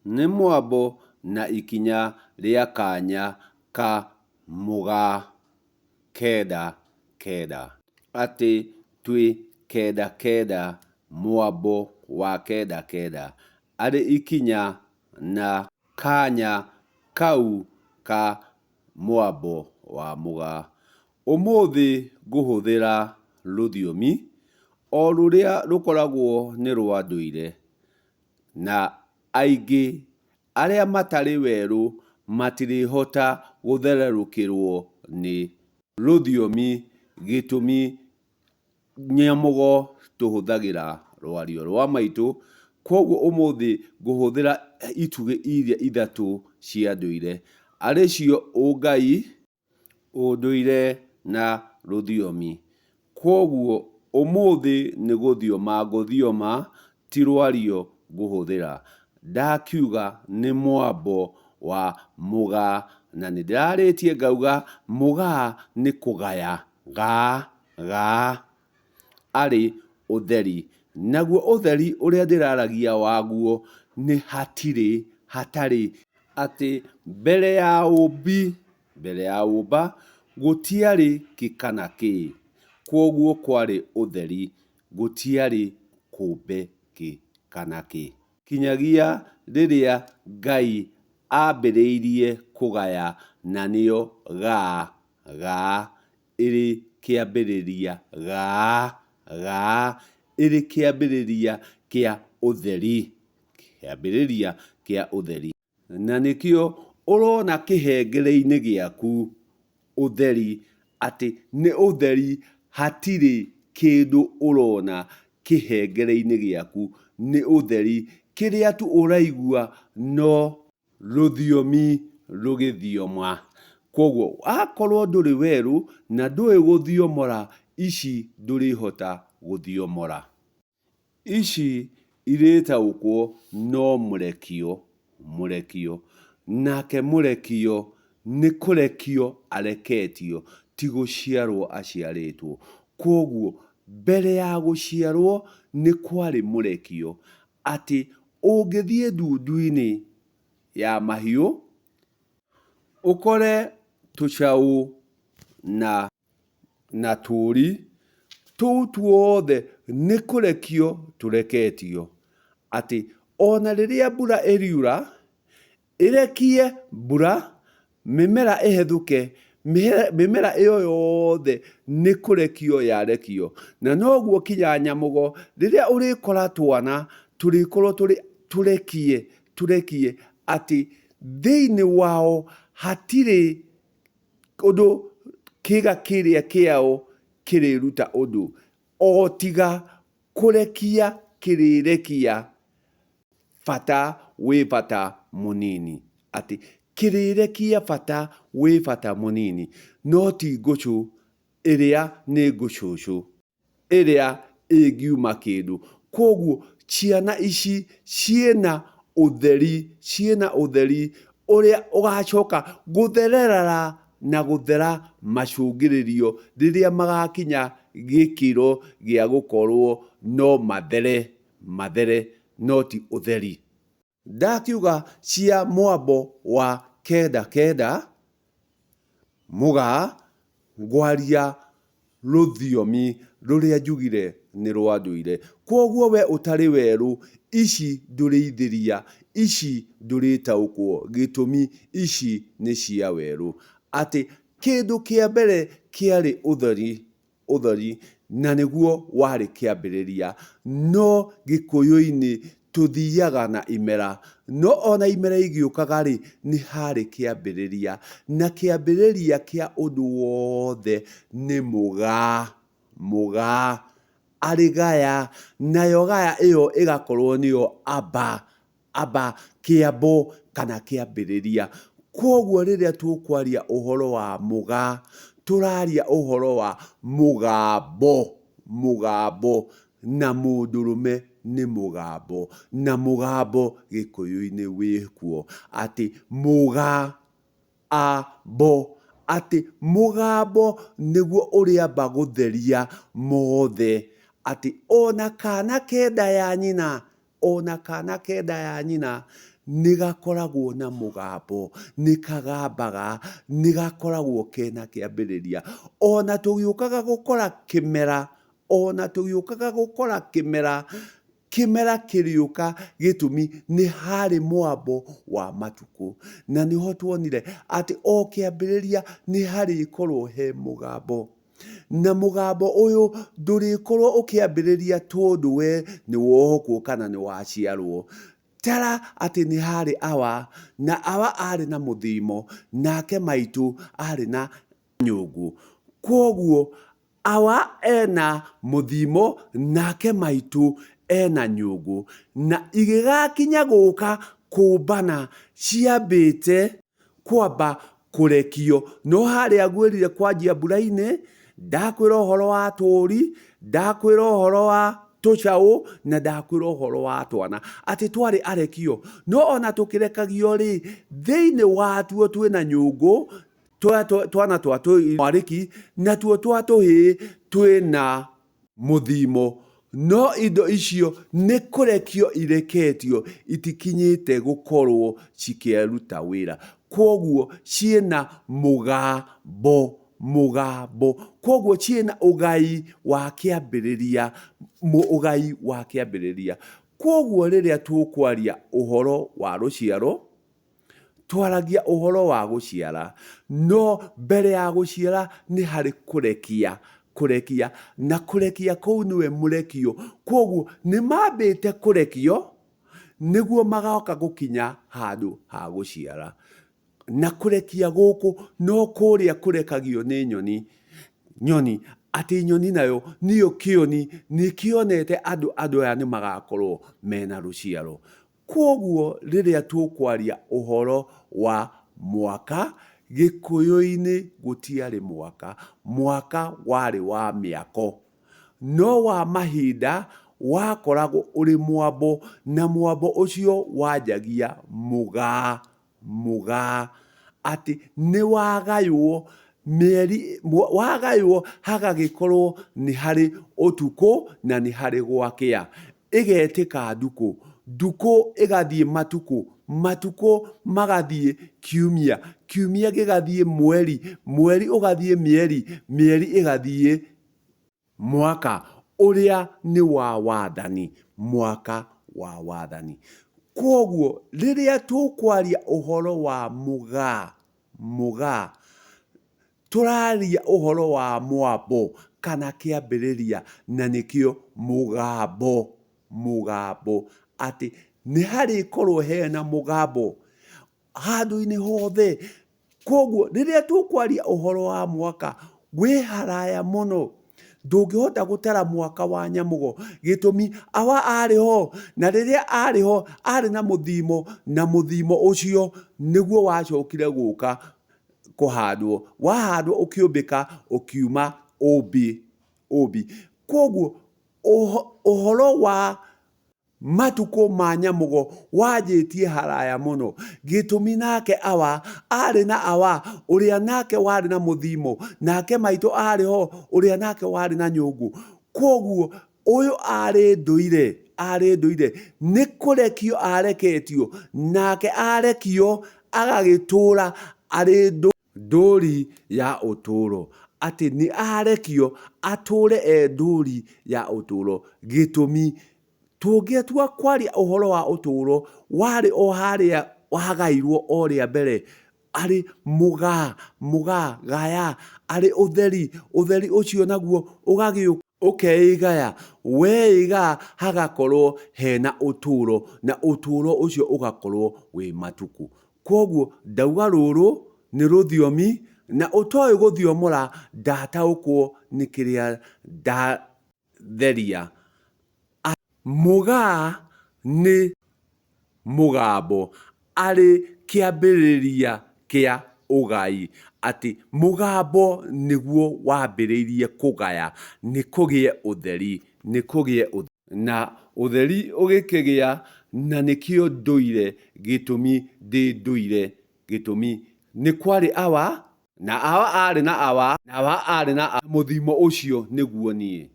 Nĩ mwambo na ikinya rĩa kanya ka mũgaa kenda kenda. Atĩ twĩ kenda kenda mwambo wa kenda kenda arĩ ikinya na kanya kau ka mwambo wa mũgaa. Ũmũthĩ ngũhũthĩra rũthiomi o rũrĩa rũkoragwo nĩ rwa ndũire na aingĩ arĩa matarĩ werũ matirĩhota gũthererũkĩrwo nĩ rũthiomi gĩtũmi nyamũgo tũhũthagĩra rwario rwa maitũ, kwoguo ũmũthĩ ngũhũthĩra itugĩ iria ithatũ cia ndũire, arĩ cio ũngai, ũndũire na rũthiomi. Kwoguo ũmũthĩ nĩ gũthioma ngũthioma, ti rwario ngũhũthĩra. Ndakiuga nĩ mwambo wa mũgaa, na nĩ ndĩrarĩtie ngauga mũgaa nĩ kũgaya, gaa, gaa, arĩ ũtheri. Naguo ũtheri ũrĩa ndĩraragia waguo nĩ hatirĩ, hatarĩ. Atĩ mbere ya ũmbi, mbere ya ũmba, gũtiarĩ kĩ kana kĩ, kwoguo kwarĩ ũtheri, gũtiarĩ kũmbe kĩ kana kĩ. Kinyagia rĩrĩa Ngai ambĩrĩirie kũgaya na nĩyo gaa, gaa, ĩrĩ kĩambĩrĩria, gaa, gaa, ĩrĩ kĩambĩrĩria kĩa ũtheri, kĩambĩrĩria kĩa ũtheri. Na nĩkĩo ũrona kĩhengere-inĩ gĩaku ũtheri, atĩ nĩ ũtheri, hatirĩ kĩndũ ũrona kĩhengere-inĩ gĩaku, nĩ ũtheri. Kĩrĩa tu ũraigua no rũthiomi rũgĩthioma. Kwoguo akorwo ndũrĩ werũ na ndũĩ gũthiomora, ici ndũrĩhota gũthiomora. Ici irĩtaũkwo no mũrekio, mũrekio. Nake mũrekio nĩ kũrekio areketio, ti gũciarwo aciarĩtwo. Kwoguo mbere ya gũciarwo nĩ kwarĩ mũrekio, atĩ ũngĩthiĩ ndundu-inĩ ya mahiũ, ũkore tũcaũ na. Na tũũri tũu tuothe nĩ kũrekio tũreketio, atĩ o na rĩrĩa mbura ĩriura, ĩrekie mbura, mĩmera ĩhethũke, mĩmera ĩyo yothe nĩ kũrekio yarekio. Na noguo kinya nyamũgo, rĩrĩa ũrĩkora twana, tũrĩkorwo tũrĩ tũrekie, tũrekie, atĩ thĩinĩ wao hatirĩ ũndũ kĩga kĩrĩa kĩao kĩrĩruta ũndũ, o tiga kũrekia kĩrĩrekia bata wĩ bata mũnini. Atĩ kĩrĩrekia bata wĩ bata mũnini, no ti ngũcũ ĩrĩa nĩ ngũcũcũ. Ĩrĩa ĩngiuma kĩndũ. Kwoguo ciana ici ciĩna ũtheri, ciĩna ũtheri ũrĩa ũgacoka gũthererara na gũthera macũngĩrĩrio rĩrĩa magakinya gĩkĩro gĩa gũkorwo no mathere, mathere no ti ũtheri. Ndakiuga cia mwambo wa kenda kenda, mũgaa, ngwaria rũthiomi rũrĩa njugire nĩ rwa ndũire. Kwoguo we ũtarĩ werũ, ici ndũrĩithĩria, ici ndũrĩtaũkwo, gĩtũmi ici nĩ cia werũ. Atĩ kĩndũ kĩa mbere kĩarĩ ũtheri, ũtheri, na nĩguo warĩ kĩambĩrĩria. No Gĩkũyũ-inĩ tũthiaga na imera, no ona imera igĩũkaga-rĩ, nĩ harĩ kĩambĩrĩria. Na kĩambĩrĩria kĩa ũndũ wothe nĩ mũgaa, mũgaa, arĩ gaya, nayo gaya ĩyo ĩgakorwo nĩyo aba, aba, kĩambo kana kĩambĩrĩria. Kwoguo rĩrĩa tũkwaria ũhoro wa mũgaa, tũraria ũhoro wa mũgambo, mũgambo, na mũndũrũme nĩ mũgambo, na mũgambo Gĩkũyũ-inĩ wĩkuo, atĩ mũga a mbo, atĩ mũgambo nĩguo ũrĩamba gũtheria mothe, atĩ ona kana ke nda ya nyina, O na kana ke nda ya nyina, Nĩ gakoragwo na mũgambo, nĩ kagambaga, nĩ gakoragwo kena kĩambĩrĩria. Ona tũgĩũkaga gũkora kĩmera, ona tũgĩũkaga gũkora kĩmera, kĩmera kĩrĩũka gĩtũmi nĩ harĩ mwambo wa matukũ. Na nĩho tuonire atĩ o kĩambĩrĩria nĩ harĩkorwo he mũgambo. Na mũgambo ũyũ ndũrĩkorwo ũkĩambĩrĩria tondũ we nĩ wohokwo kana nĩ waciarwo. Tara atĩ nĩ harĩ awa, na awa arĩ na mũthimo, nake maitũ arĩ na nyũngũ. Kwoguo awa ena mũthimo, nake maitũ ena nyũngũ. Na igĩgakinya gũka kũmbana ciambĩte kwamba kũrekio. No harĩa ngwĩrire kwanjia mbura-inĩ, ndakwĩra ũhoro wa tũũri, ndakwĩra ũhoro wa tũcaũ, na ndakwĩra ũhoro wa twana, atĩ twarĩ arekio. No ona tũkĩrekagio-rĩ, thĩinĩ watuo twĩna nyũngũ, twana twa twarĩki, natuo twa tũhĩĩ twĩna mũthimo, no indo icio nĩ kũrekio ireketio, itikinyĩte gũkorwo cikĩruta wĩra. Kwoguo ciĩna mũgambo, mũgambo. Kwoguo ciĩna ũgai wa kĩambĩrĩria, ũgai wa kĩambĩrĩria. Kwoguo rĩrĩa tũkwaria ũhoro wa rũciaro, Twaragia ũhoro wa gũciara, no mbere ya gũciara nĩ harĩ kũrekia, kũrekia, na kũrekia kũu nĩwe mũrekio. Kwoguo nĩ mambĩte kũrekio nĩguo magoka gũkinya handũ ha gũciara. Na kũrekia gũkũ no kũrĩa kũrekagio nĩ nyoni, nyoni, atĩ nyoni nayo nĩyo kĩoni, nĩ kĩonete andũ andũ aya nĩ magakorwo mena rũciaro. Kwoguo rĩrĩa tũkwaria ũhoro wa mwaka, Gĩkũyũ-inĩ gũtiarĩ mwaka, mwaka warĩ wa mĩako. No wa mahinda wakoragwo ũrĩ mwambo na mwambo ũcio wanjagia mũgaa. Mũgaa, atĩ nĩ wagaywo mĩeri, wagaywo hagagĩkorwo nĩ harĩ ũtukũ na nĩ harĩ gwakĩa. Ĩgetĩka ndukũ, ndukũ ĩgathiĩ matukũ, matukũ magathiĩ kiumia, kiumia gĩgathiĩ mweri, mweri ũgathiĩ mĩeri, mĩeri ĩgathiĩ Mwaka ũrĩa nĩ wa wathani, mwaka wa wathani. Kwoguo rĩrĩa tũkwaria ũhoro wa mũgaa, mũgaa, tũraria ũhoro wa mwambo kana kĩambĩrĩria na nĩkĩo mũgambo, mũgambo, atĩ nĩ harĩkorwo hena mũgambo. handũ-inĩ hothe. Kwoguo rĩrĩa tũkwaria ũhoro wa mwaka wĩ haraya mũno, ndũngĩhota gũtara mwaka wa nyamũgo. Gĩtũmi, awa arĩ ho, na rĩrĩa arĩ ho arĩ na mũthimo, na mũthimo ũcio nĩguo wacokire gũka kũhandwo. Wahandwo ũkĩũmbĩka ũkiuma ũmbi, ũmbi. Kwoguo ũhoro wa Matukũ ma Nyamũgo wanjĩtie haraya mũno. Gĩtũmi nake awa arĩ na awa ũrĩa nake warĩ na mũthimo, nake maitũ arĩ ho ũrĩa nake warĩ na nyũngũ. Kwoguo ũyũ arĩ ndũire, arĩ ndũire, nĩ kũrekio areketio, nake arekio agagĩtũra arĩ ndũri ya ũtũũro. Atĩ nĩ arekio atũũre e ndũri ya ũtũũro. Gĩtũmi, tũngĩtua kwaria ũhoro wa ũtũũro, warĩ o harĩa wagairwo o rĩa mbere, arĩ mũgaa, mũgaa, gaya, arĩ ũtheri, ũtheri ũcio naguo ũgagĩũka ũkeigaya, weigaya hagakorwo hena ũtũũro, na ũtũũro ũcio ũgakorwo wĩ matukũ. Kwoguo ndauga rũrũ nĩ rũthiomi na ũtoĩ gũthiomora ndataũkwo nĩ kĩrĩa ndatheria. Mũgaa nĩ mũgambo arĩ kĩambĩrĩria kĩa ũgai, atĩ mũgambo nĩguo wambĩrĩirie kũgaya nĩ kũgĩe ũtheri, nĩ kũgĩe ũtheri. Na ũtheri ũgĩkĩgĩa, na nĩkĩo ndũire, gĩtũmi ndĩ ndũire, gĩtũmi nĩ kwarĩ Awa, na Awa aarĩ na Awa, na Awa aarĩ na Awa, na mũthimo ũcio nĩguo niĩ.